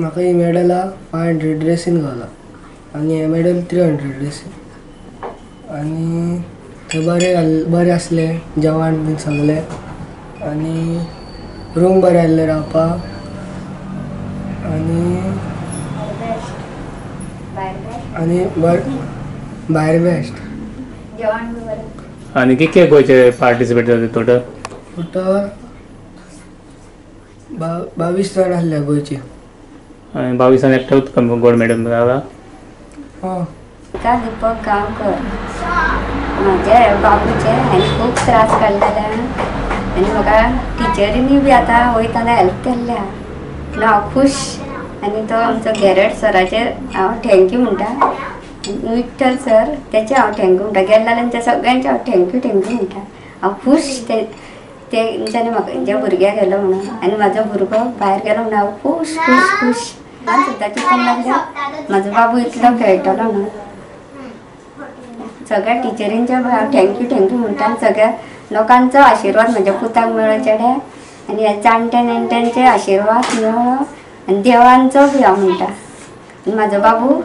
म्हाका ही मेडलां 500 रेसीन गावला आनी हे मेडल 300 रेसीन. आनी थंय बरें बरें आसलें जेवण बीन सगळें आनी रूम बरें आसलें रावपाक. आनी आनी भायर बेस्ट. आनी कितके गोंयचे पार्टिसिपेट जाले टोटल? टोटल 22 जाण आसले गोंयचे. आनी 22 जाण एकठांय गोल्ड मेडल मेळ्ळा? हय. म्हाका दीपक गांवकर. म्हाज्या बाबूचे हांवें खूब त्रास काडलेले आनी म्हाका टिचरींनी बी आतां वयतना हेल्प केल्ल्या म्हणून हांव खूश. आनी तो आमचो गॅरेट सराचेर हांव thank you म्हणटा. विठ्ठल सर तेचे हांव thank you म्हणटा. गेल्ले जाल्यार त्या सगळ्यांचे हांव thank you thank you म्हणटा. हांव खूश तेंच्यांनी म्हाका तेंच्या भुरग्याक गेलो म्हणून आनी म्हाजो भुरगो भायर गेलो म्हणून हांव खूश खूश खूश. सुद्दां चिंतूंक लागलें म्हाजो बाबू इतलो खेळटलो म्हणून. सगळ्या टिचरींचे हांव thank you thank you म्हणटा. आनी सगळ्या लोकांचो आशिर्वाद म्हज्या पुताक मेळ्ळो चेड्या आनी ह्या जाणट्या नेणट्यांचे आशिर्वाद मेळ्ळो आनी देवांचो बी हांव म्हणटा. आनी म्हाजो बाबू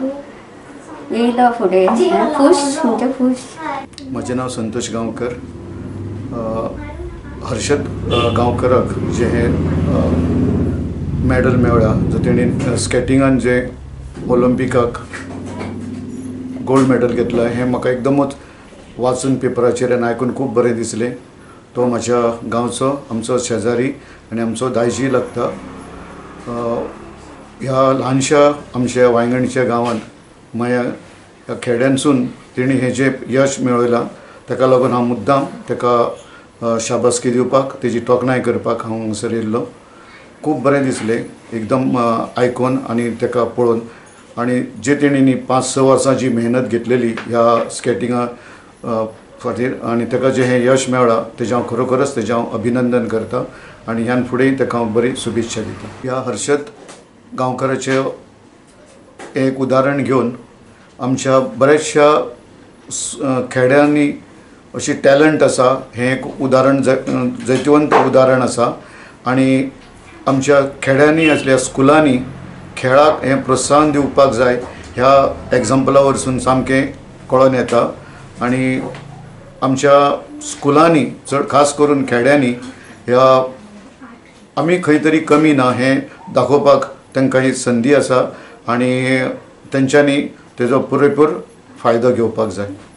येयलो फुडें खूश म्हणजे खूश. म्हजें नांव संतोष गांवकर. हर्षद गांवकराक जें हें मॅडल मेळ्ळा, जो तेणेन स्केटिंगान जे ऑलिम्पिकाक गोल्ड मेडल घेतला, हें म्हाका एकदमच वाचून पेपराचेर आनी आयकून खूब बरें दिसलें. तो म्हाज्या गांवचो, आमचो शेजारी आनी आमचो दायजी लागता. ह्या ल्हानशा आमच्या वांयगणच्या गांवांत माया ह्या खेड्यांसून तेणी हें जें यश मेळयलां ताका लागून हांव मुद्दाम ताका शाबासकी दिवपाक, तेजी तोखणाय करपाक हांव हांगासर येयल्लो. खूब बरें दिसलें एकदम आयकून आनी ताका पळोवन. आनी जे तेणींनी 5-6 वर्सां जी मेहनत घेतलेली ह्या स्केटिंगा खातीर आनी ताका जें हें यश मेळ्ळां तेजें हांव खरोखरच तेजें हांव अभिनंदन करता आनी ह्यान फुडें ताका हांव बरी शुभेच्छा दिता. ह्या हर्षद गांवकराचें एक उदाहरण घेवन आमच्या बऱ्याचशा खेड्यांनी अशी टॅलंट आसा हें एक उदाहरण, जैतिवंत उदाहरण आसा. आनी आमच्या खेड्यांनी आसल्या स्कुलांनी खेळाक हें प्रोत्साहन दिवपाक जाय ह्या एग्जाम्पला वरसून सामकें कळोन येता. आनी आमच्या स्कुलांनी चड खास करून खेड्यांनी ह्या आमी खंय तरी कमी ना हें दाखोवपाक तांकां ही संदी आसा आनी तेंच्यांनी तेजो पुरेपूर फायदो घेवपाक जाय.